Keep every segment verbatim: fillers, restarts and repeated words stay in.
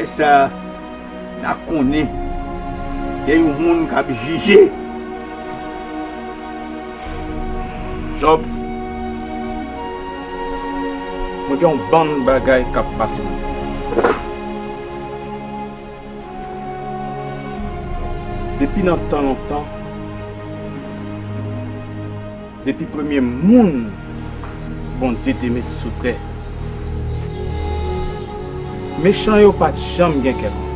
Lè sa a, n a konnen gen yon moun k ap jije. Jòb, mwen gen yon bann bagay k ap pase nan tèt mwen. Depi nan tan lontan, depi premye moun Bondye te met sou tè, mechan yo pa t janm gen kè kontan.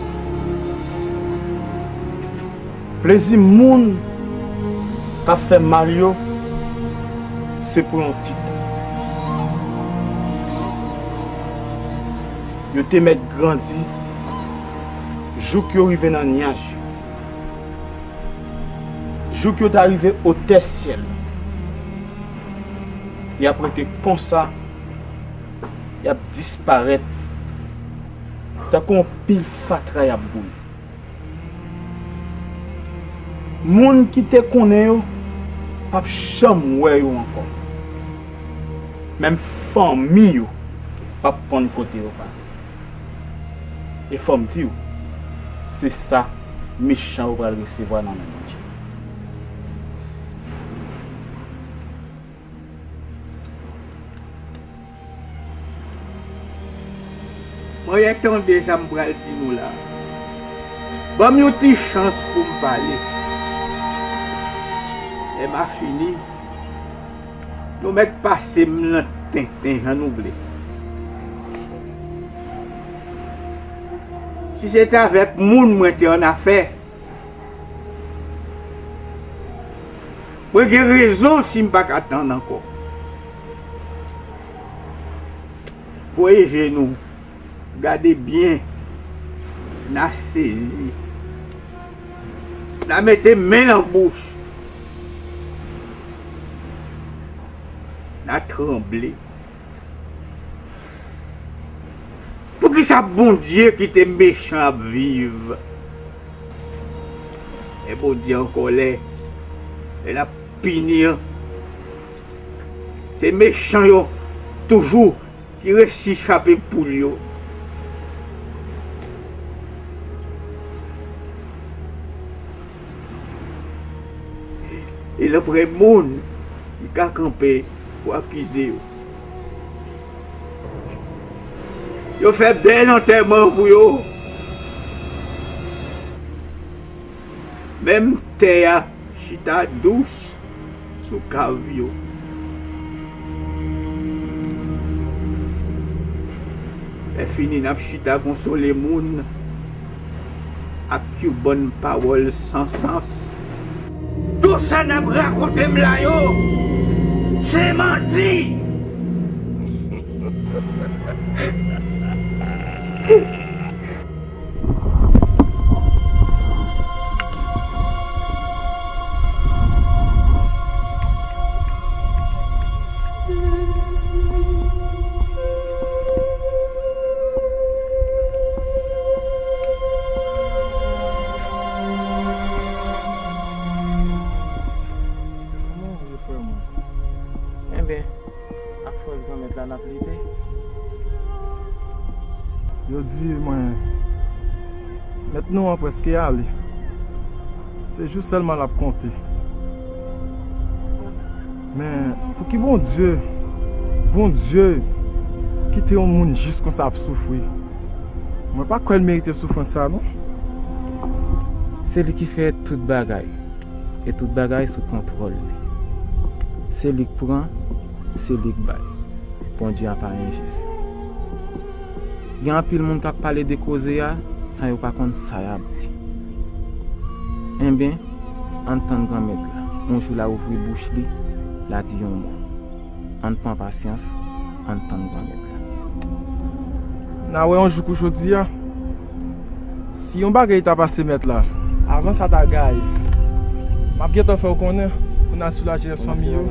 Plezi moun k ap fè mal yo, se pou yon ti tan. Yo te mèt grandi jouk yo rive nan nyaj yo. Jouk yo ta rive otè syèl la. Y ap rete konsa, y ap disparèt tankou yon pil fatra y ap boule. Moun ki te konnen yo p ap janm wè yo ankò. Menm fanmi yo p ap konn kote yo pase. E fò m di w, se sa mechan yo pral resevwa nan men Bondye. Mwen tande sa m pral di nou la. Ban m yon ti chans pou m pale. Lè m a fini, nou mèt pase m nan tenten jan nou vle. Si se t avèk moun mwen te annafè, mwen gen rezon si m pa ka tann ankò. Voye je nou, gade byen, n a sezi, n a mete men nan bouch, n a tranble. Poukisa Bondye kite mechan ap viv? E Bondye an kòlè, e l ap pini an. Se mechan yo toujou ki resi chape poul yo. E l ap pran moun ki ka kanpe pou akize yo. Yo fè bèl antèman pou yo. Menm tè a chita dous sou kav yo. Lè fini, n ap chita konsole moun ak yon bann pawòl san sans. Tout sa n ap rakonte m la yo, se manti! Kòman w ye, frè mwen? Enben, ak fòs Granmèt la, n ap lite. Yo di mwen, mèt nou an prèske ale. Se jou sèlman l ap konte. Men, pouki Bondye, Bondye, kite yon moun jis konsa ap soufri? Mwen pa kwè l merite soufrans sa, non. Se li ki fè tout bagay, e tout bagay sou kontwòl li. Se li k pran, se li k bay. Bondye a pa enjis. Gen anpil moun k ap pale de koze a san yo pa konn sa y ap di. Enben, ann tann Granmèt la. Yon jou l a ouvri bouch li, l a di yon mo. Ann pran pasyans, ann tann Granmèt la. N a wè yon jou kou jodi a. Si yon bagay ta pase mèt la, avan sa ta gaye, m ap gentan fè w konnen pou n al sou lajenès fanmi yo.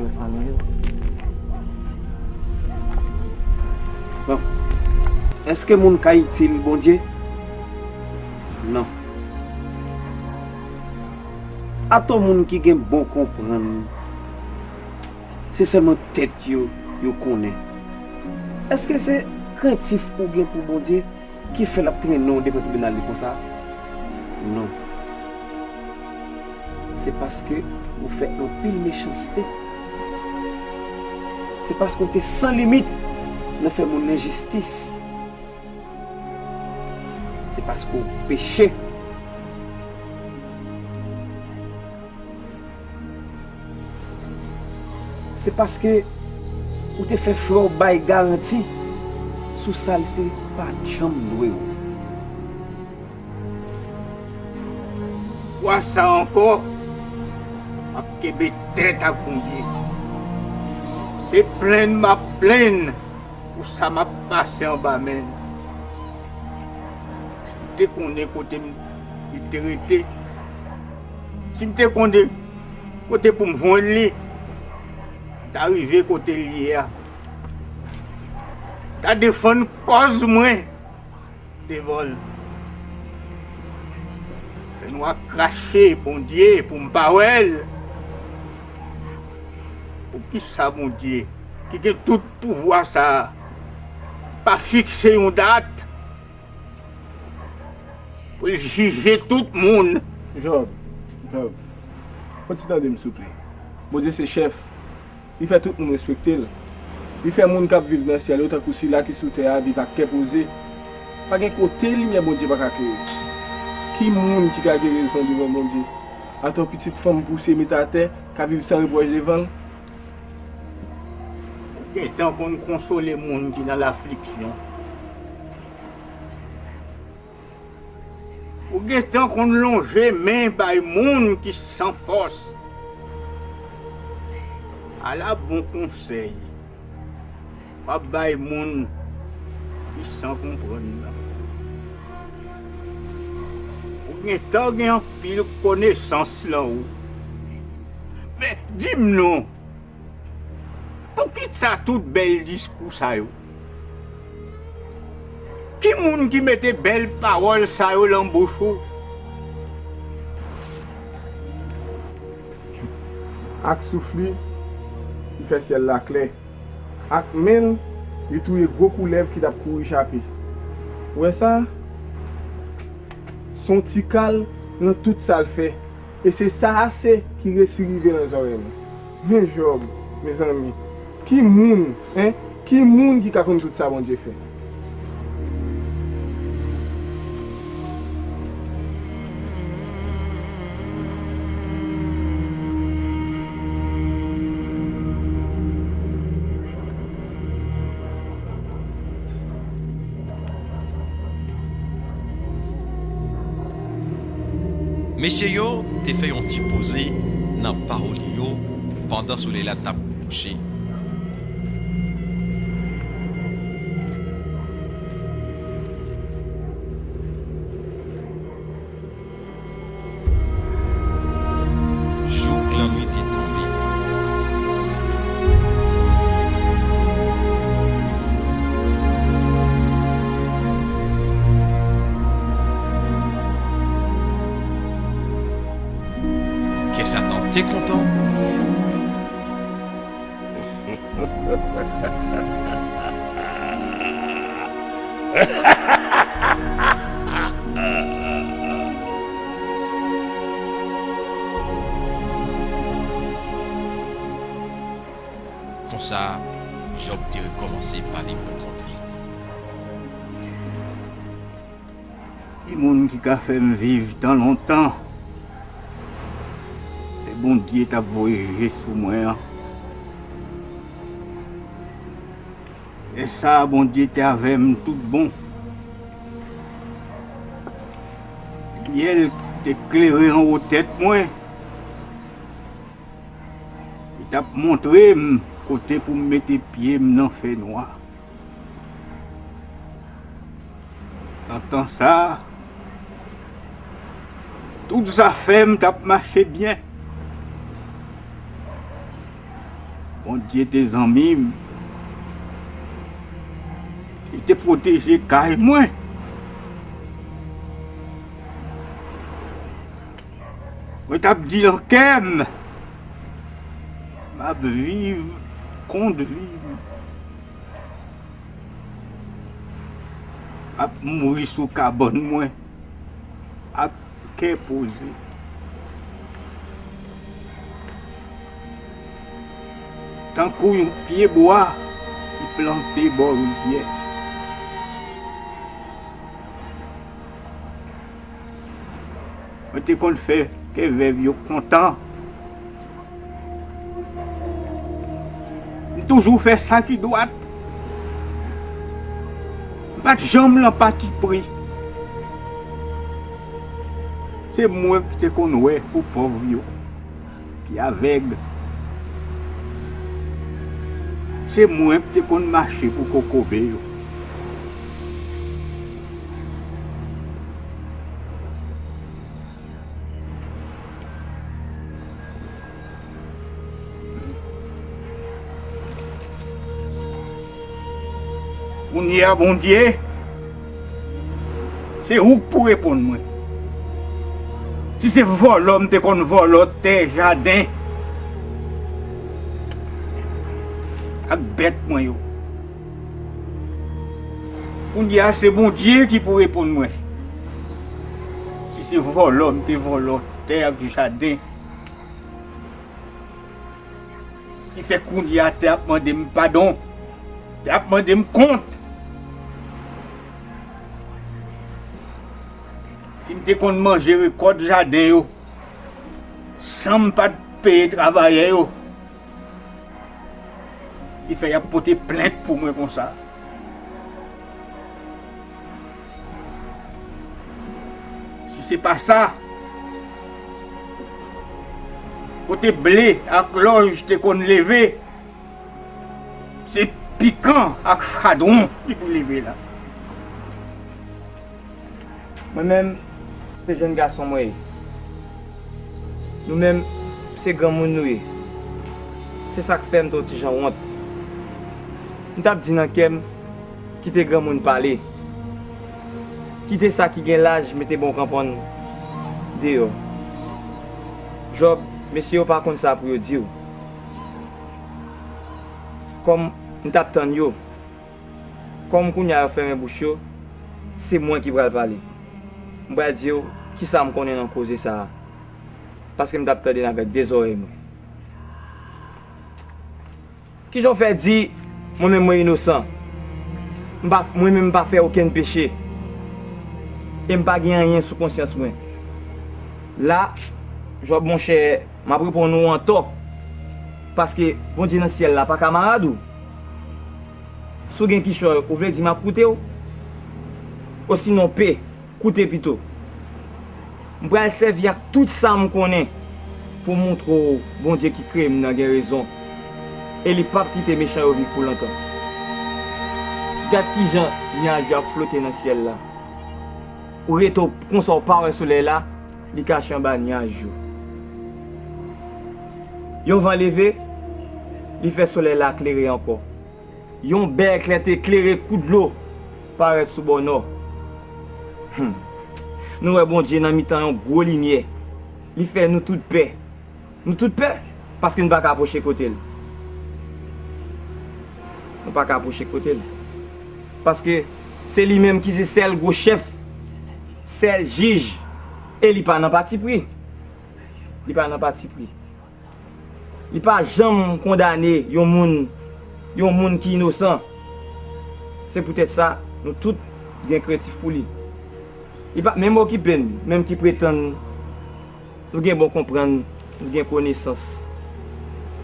Bon. Èske moun ka itil Bondye? Non. Atò moun ki gen bon konprann, se sèlman tèt yo, yo konnen. Èske se krentif ou gen pou Bondye? Ki fè l ap trennen w devan tribinal li konsa? Non. Se paske ou fè anpil mechanste. Se paske w te san limit nan fè moun enjistis. Se paske w peche. Se paske ou te fè frè w bay garanti sou sa l te pa t janm dwe w. Fwa sa ankò, m ap kenbe tèt ak Bondye. Se plenn m ap plenn pou sa m ap pase anba men l. Si m te konnen kote m li te rete, si m te konnen kote pou m jwenn li, m ta rive kote l ye a. M ta defann kòz mwen devan l. Fè nwa krache Bondye pou m pa wè l. Poukisa Bondye, ki gen tout pouvwa sa a, pa fikse yon dat pou l jije tout moun? Jòb, Jòb, fò w ti tande m souple. Bondye se chèf. Li fè tout moun respekte l. Li fè moun k ap viv nan syèl yo tankou sila ki sou tè a viv ak kè poze. Pa gen kote limyè Bondye pa ka klere. Ki moun ki ka gen rezon devan Bondye? Atò pitit fanm pouse met atè ka viv san repwòch devan l? Ou gentan konn konsole moun ki nan lafliksyon. Ou gentan konn lonje men bay moun ki san fòs. Ala bon konsèy w ap bay moun ki san konprann nan. Ou gentan gen anpil konesans lan ou. Men, di m non, poukisa tout bèl diskou sa yo? Ki moun ki mete bèl pawòl sa yo lan bouch ou? Ak souf li, li fè syèl la klè. Ak men l, li touye gwo koulèv ki t ap kouri chape. Ou wè sa? S on ti kal nan tout sa l fè. E se sa ase ki resi rive nan zòrèy mwen. Men Jòb, mezanmi, ki moun, en, ki moun ki ka konn tout sa Bondye fè? Mesye yo te fè yon ti poze nan pawòl yo pandan solèy la t ap kouche. Jouk lannwit te tonbe. Kè Satan te kontan. Konsa, Jòb te rekòmanse pale poukont li. Ki moun ki ka fè m viv tan lontan? Se Bondye t ap voye je sou mwen an. Lè sa a, Bondye te avè m tout bon. Limyè l te klere anwo tèt mwen. Li t ap montre m kote pou m mete pye m nan fènwa. Nan tan sa a, tout zafè m t ap mache byen. Bondye te zanmi m. Li te pwoteje kay mwen. Mwen t ap di nan kè m, m ap viv kont vi m. ap mouri sou kabann mwen ak kè poze. Tankou yon pye bwa ki plante bò rivyè. Mwen te konn fè kè vèv yo kontan. M toujou fè sa ki dwat. M pa t janm nan patipri. Se mwen ki te konn wè pou pòv yo ki avèg. Se mwen ki te konn mache pou kokobe yo. Kounye a, Bondye, se ou k pou reponn mwen. Si se vòlò m te konn vòlò tè, jaden ak bèt mwen yo, kounye a se Bondye ki pou reponn mwen. Si se vòlò m te vòlò tè ak jaden, ki fè kounye a tè ap mande m padon, tè ap mande m kont. Si m te konn manje rekòt jaden yo san m pa t peye travayè yo, ki fè y ap pote plent pou mwen konsa. Si se pa sa, kote ble ak lòj te konn leve, se pikan ak chadwon ki pou leve la. Mwen menm, se jenn gason mwen ye. Nou menm, se granmoun nou ye. Se sa k fè m t on ti jan wont. M t ap di nan kè m, kite granmoun pale. Kite sa ki gen laj mete bon kanpòn deyò. Jòb, mesye yo pa konn sa pou yo di w. Kòm m t ap tann yo, kòm kounye a yo fèmen bouch yo, se mwen ki pral pale. M pral di yo kisa m konnen nan koze sa a, paske m t ap tande n avèk de zòrèy mwen. Kijan w fè di, mwen menm mwen inosan? M pa, mwen menm m pa fè okenn peche. E m pa gen anyen sou konsyans mwen. La, Jòb monchè, m ap reponn ou antò. Paske Bondye nan syèl la pa kamarad ou. Si w gen kichòy, ou vle di m ap koute w? Osinon pe, koute pito. M pral sèvi ak tout sa m konnen pou montre w Bondye ki kreye m nan gen rezon. E li p ap kite mechan yo viv pou lontan. Gad kijan nyaj yo ap flote nan syèl la. Ou rete w konsa w pa wè solèy la, li kache anba nyaj yo. Yon van leve, li fè solèy la klere ankò. Yon bèl klète klere kou dlo parèt sou bò nò. Hum. Nou wè Bondye nan mitan yon gwo limyè. Li fè nou tout pè. Nou tout pè, paske nou pa ka apwoche kote l. Nou pa ka apwoche kote l. Paske se li menm ki se sèl gwo chèf, sèl jij, e li pa nan patipri. Li pa nan patipri. Li pa janm kondane yon moun, yon moun ki inosan. Se poutèt sa, nou tout gen krentif pou li. Li pa menm okipe n, menm ki pretann nou gen bon konprann, nou gen konesans.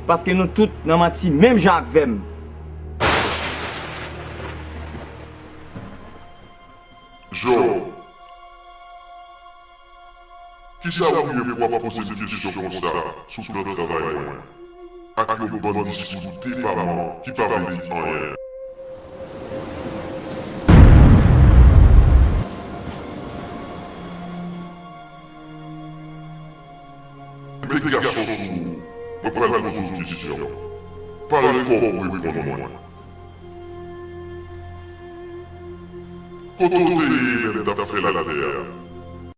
Paske nou tout nan manti menm jan ak vèm. Jòb, kisa ou ye pou w ap poze m kesyon konsa sou plan travay mwen, ak yon bann diskou depaman ki pa vle di anyen? Mete gason sou ou, mwen pral poze w kesyon. Pare kò w pou reponn mwen. Kote w te ye lè m t ap fè latè a?